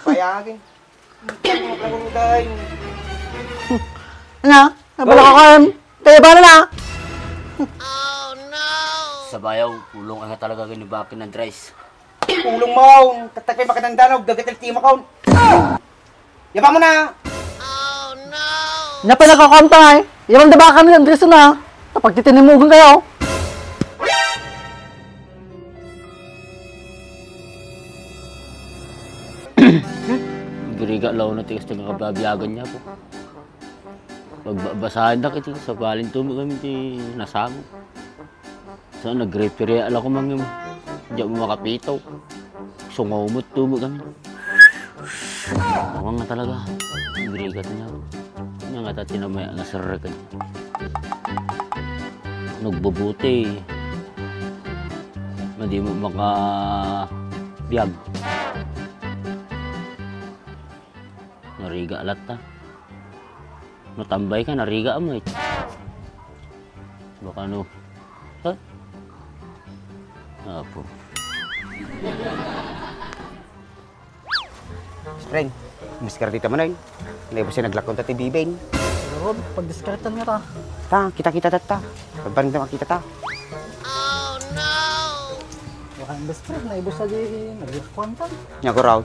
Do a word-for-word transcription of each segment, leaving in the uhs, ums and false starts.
Payagin. Ang laguruday. Nga, nabala ka kayan. Kaya ba na? Sabayaw, pulong nga talaga kay ni Bakin Andres. Pulong mo, tattagpay makanandanog, gagatal ti makon. Yaba mo na! Nya pala kakonta ay. Yaman da Bakin Andres na. Tapag titinimugan kayo. Giriga law na tigas ti makababiagan niya po. Pagbabasahan da kiti, sa balin tumig kami ti nasango. So, nagreferee ala ko mangim. Diya mo makapito. Sungawmot tumig kami. Awang nga talaga. Giriga ti niya. Nga nga tati na may angaserre kanya. Nagbubuti. Nga di mo maka biyag. Nariga latta. Matambay ka, nariga mo eh. Baka no. Ha? Apo. Spring, diskarte ta manen. Naibus ay naglakon ta ti bibing. Pero, pagdiskartan nga ta. Ta, kita-kita tatta. Pagbaring ta makita ta. Wala ang best friend, naibus sa di, naglakon ta. Nyago raw.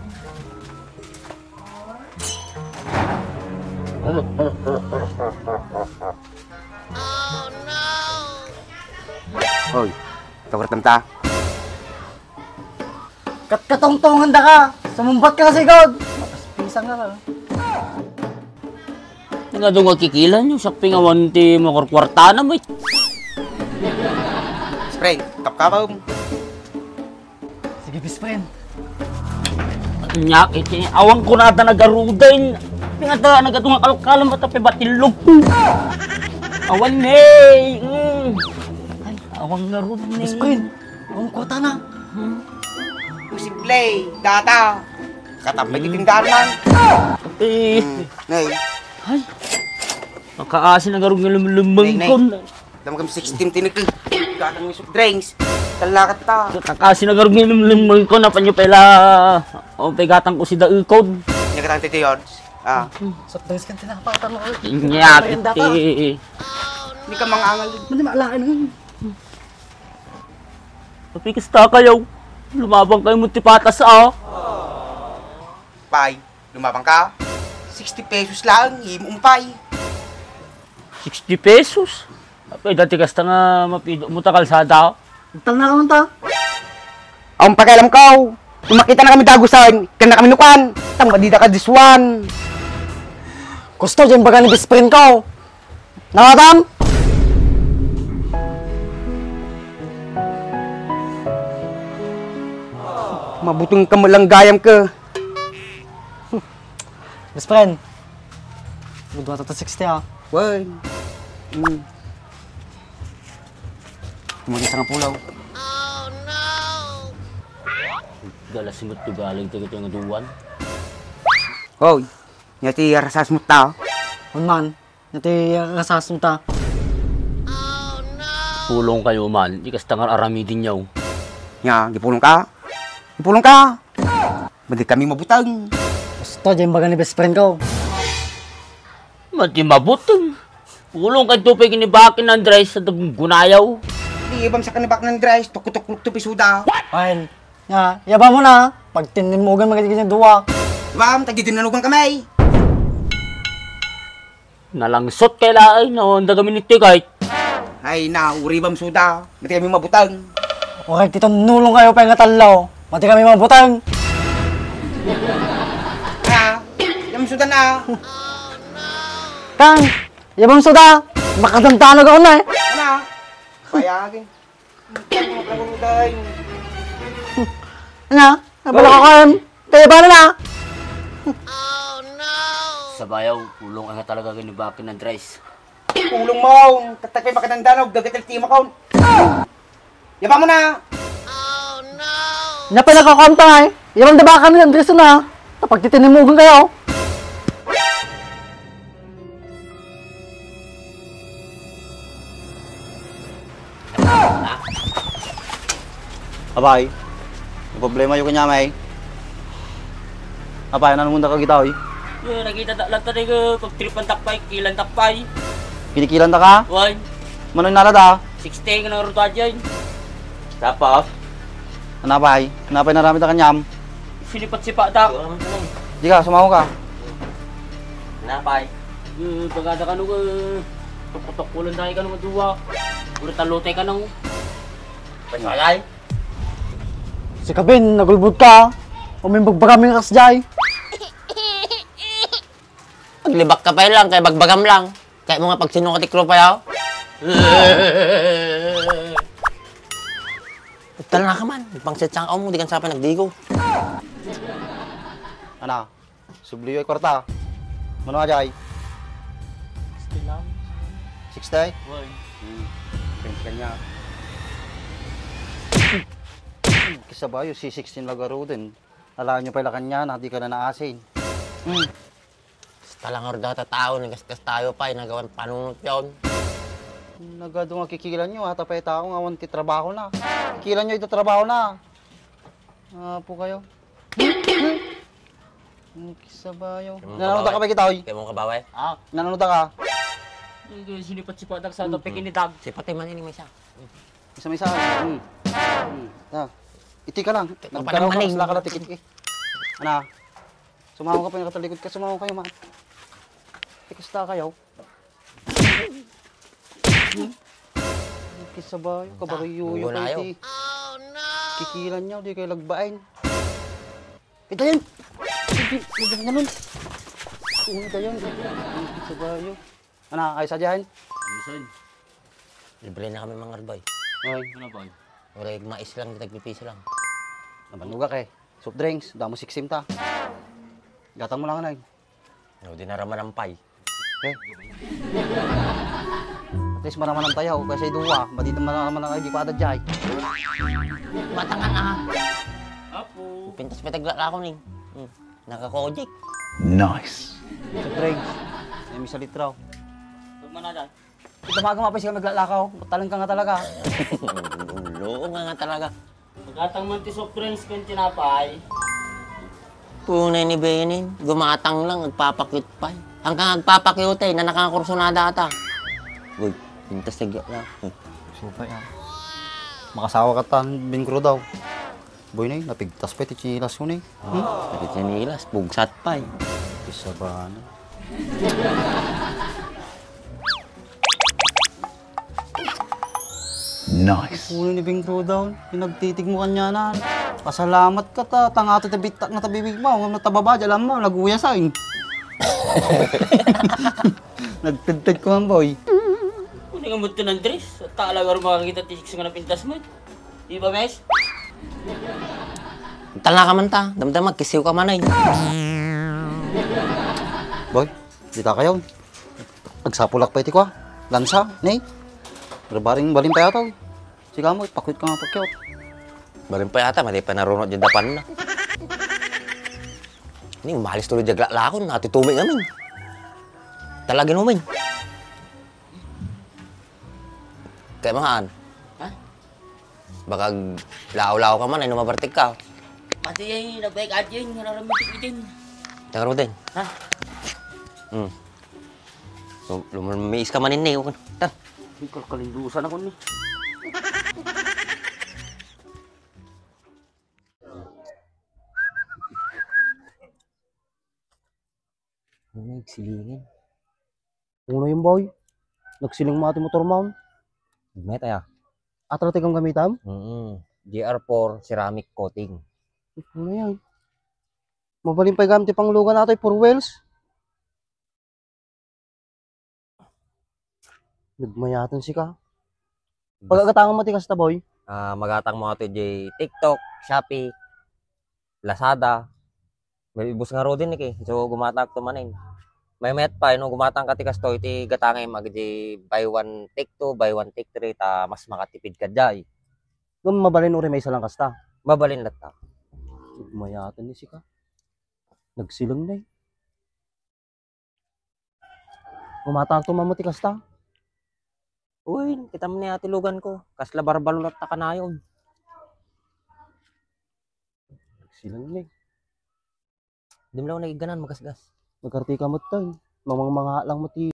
Hoy, tawartan ta. Katkatongtongan da ka! Sumumbat ka kasi, God! Pisang ka, no? Nga doon nga kikilan yung sakping awan ti makurkwartana mo. Spring, kapkapam. Sige, best friend. Nya, iti, awan ko nata nagaruday. Pingata, nagatunga kalkalam at api batilog. Awan, hey. Mm. Ay, awan nga rud ni. Best friend, awan ko tana. Hmm. Posible, data. Katambay ti tindahan man. Eh. Hmm, nay. Ay. Makaasi na garog nga lumlumang Nay, nay. Kon. Damo kami sixteen tinik. Gatang yung soft drinks. Talakat ta. Kakasi na garog nga lumlumang kon. Napan nyo pala. O, pay gatang ko si Daukon. Nya gatang titi yun. Ah. Soft drinks kan tinapatan mo. Inyat Ay, ang data. iti. Hindi ka mangangal. Mani maalain nun. Papikas ta kayo. Lumabang kayo mo ti patas, ah. Pay, lumabang ka. Sixty pesos lang, imo umpay. Sixty pesos? Apay, dati kasta nga mapido mo ta kalsada. Tal na kaman ta. Ang pakialam ko, kung makita na kami dagusan, kan na kami nukan, tang madida ka diswan. Gusto, dyan baga ni best friend ko. Nawatam? Mabuting ka malanggayam ka. Best friend. Gudwa ta sixty, ah. Wen. Hmm. Kumagisa nga pulaw. Gala simot ti baling ti kito nga duwan. Hoy, nya ti arasas mo ta. Unman, nya ti arasas mo ta. Pulong kayo man, di kasta nga aramidin yaw. Nya, gipulong ka? Gipulong ka? Madi kami mabutang. Basta, dyan baga ni best friend ko. Madi mabutang. Pulong kayo pay kinibakin Andres sa gunayaw. Di ibam sa kanibakin Andres, tukutukluk to pisuda. Fine. Nga, yaba mo na. Pagtinimugan mo kanya dua. Ibam, tagidinanugan kami. Nalangsot kay laay, no? Anda kami ni Tikay. Ay, na, uribam suda. Mati kami mabutang. Oray, tito, nulong kayo pa nga talo. Mati kami mabutang. Ha? Yam suda na. Kang, yabang suda. Makadamtanag ako na eh. Ano? Payagin. Ano? Nabala ka kayan? Kaya ba na? Sabayaw, pulong nga talaga kinibakin Andres. Pulong mo, tattagpay makanandanog, gagatal ti makon. Yaba mo na! Nya pala kakonta nga eh. Yabang da Bakin Andres na. Tapag titinimugan kayo. Abay, may problema yung kanya, may. Apay, nanumunda ka gita, oy? Eh, nakita ta, latta di ka, pagtripan takpay, kilan takpay. Kinikilan ta ka? Wan. Mano inala da? Sixty, ka na ruta dyan. Tapos? Anapay? Anapay narami ta kanyam? Sinipat-sipat ta. Di ka, sumawa ka. Anapay? Eh, bagada ka nung, eh, tuktok-tukkulan tayo ka nung duwa. Puro talutay ka nung. Pasalay? Si Kabin, nagulbod ka. Umimbagbaga mi kas jay. Paglibak ka pa lang, kay bagbagam lang. Kaya mo nga pag sino ka tiklo pa yaw? Tal na ka man, pang set sang mo, di kan sa pa nagdigo. Ana, subliyo ay kwarta. Mano ajay? Sixty lang. Sixty? Wan. Hmm. Thanks kanya. Kisabayo, si sixteen lagaro din. Alaan nyo pala kanya na di ka na naasin. Hmm. Talangar data tao, nagasgas tayo pa, nagawan panunot yon. Nagado nga kikilan nyo, ata pa'y tao nga awan ti trabaho na. Kikilan nyo ito trabaho na. Apo kayo. Ang kisabayo. Kaya mo Nanano ta kabawi? Ka ba kita, oy? Kaya mo kabawi? Ah, Nanano ta ka? Hindi, sinipat-sipat sa Mm. Pekinidag. Sipati man ini, may isa. Isa, may isa. Hmm. Hmm. Ah. Iti ka lang. Ito pa Nagkaraw naman ka, eh. Sila ka na tikit, eh. Ana. Sumawa ka pa yung katalikod ka. Sumawa kayo, ma. Tikis ta kayo. Kisabayo, kabayo, Nunggo na yung ayo. Kikilan niya, di kayo lagbain. Ito yun! Hindi, hindi ganun. Hindi kayo, hindi. Sabayo. Ana, ay sadyahan? Minsan. Libre na kami, mga arboy. Ay. Ano, boy? Wala yung mais lang, tagpipiso lang. Nabanuga kay. Soft drinks, damo siksim ta. Gatang mo lang, anay. No, di naraman ang pay. Eh? At least maraman ang tayaw, kasi duwa, madi na maraman ang ay, di ko ada jay. Batangan, ah. Apo. Pintas pa tagla ako ni. Hmm. Nakakojik. Nice. Sa Craig, ay may salitraw. Huwag manada. Ito mga gumapay siya maglalakaw. Talang ka nga talaga. Ulo ka nga talaga. Magatang man ti soft drinks ken tinapay. Tunay ni Benin, gumatang lang, nagpapakyut pa. Hanggang nagpapakyut eh, na nakakursunada ata. Uy, pintas na gyat na. Supay, ah. Makasawa ka tan, Bing Crudaw. Boy, nay, napigtas pa iti tsinelas ko, nay. Hmm? Iti tsinelas, pugsat pa, eh. Isa ba, ano? Nice. Ulo ni Bing Crudaw, pinagtitig mo kanyanan. Pasalamat ka ta, tangato ti bittak nga tabibig mo, ngam natababa, di alam mo, naguyas, ay. Nagtedted ko man, boy. Kuning amot ka, Andres. Talaga rin makakita ti six nga napintas mo. Di ba, Mes? Tala ka man ta. Damdam, magkisiw ka man, ay. Boy, di ta kayo. Agsapulak pa iti kwa. Lansa, ni? Rabaring balin pa yata, oy. Siga mo, ipakwit ka nga pakyot. Balin pa yata, mali pa narunot yung dapan na. Ni, umalis tuloy di aglaklakon, natutumi ngamin. Talaga namin. Kaya mahaan. Ha? Baka law-law ka man, ay numabartik ka. Pati ay nagbaik adyan, nga naramitik itin. Taga Roden. Ha? Hmm. So, lumamiis ka man ini, okay. Ta. Ay, kalkalindusan ako ni. Ano yung silingin? Uno yung boy. Nagsiling mo ati motor mo. Met aya. Atro ti kang gamitam? Mm. G R four ceramic coating. Ano yan? Mabalin pa gamit ti panglugan nato, four wheels. Nagmayaton sika. Pag-agatangan mo ti kasta, boy. Ah, magatang mo ato di TikTok, Shopee, Lazada. May ibus nga rodin ni ki. So, gumatang to manin. May met pa, no, gumatang ka ti kasto, iti gatangay, mag di buy one, take two, buy one, take three, ta mas makatipid ka jay. Ngem mabalin uri maysa lang kasta. Mabalin latta. Mayatan ni sika. Nagsilang na eh. Umatang to man mo ti kasta. Uy, kita mo ni ati lugan ko. Kasla barbalo latta kanayon. Nagsilang na eh. Di mo lang naiganan, magasgas. Nagkartika met, tay. Mamangmanga lang met ti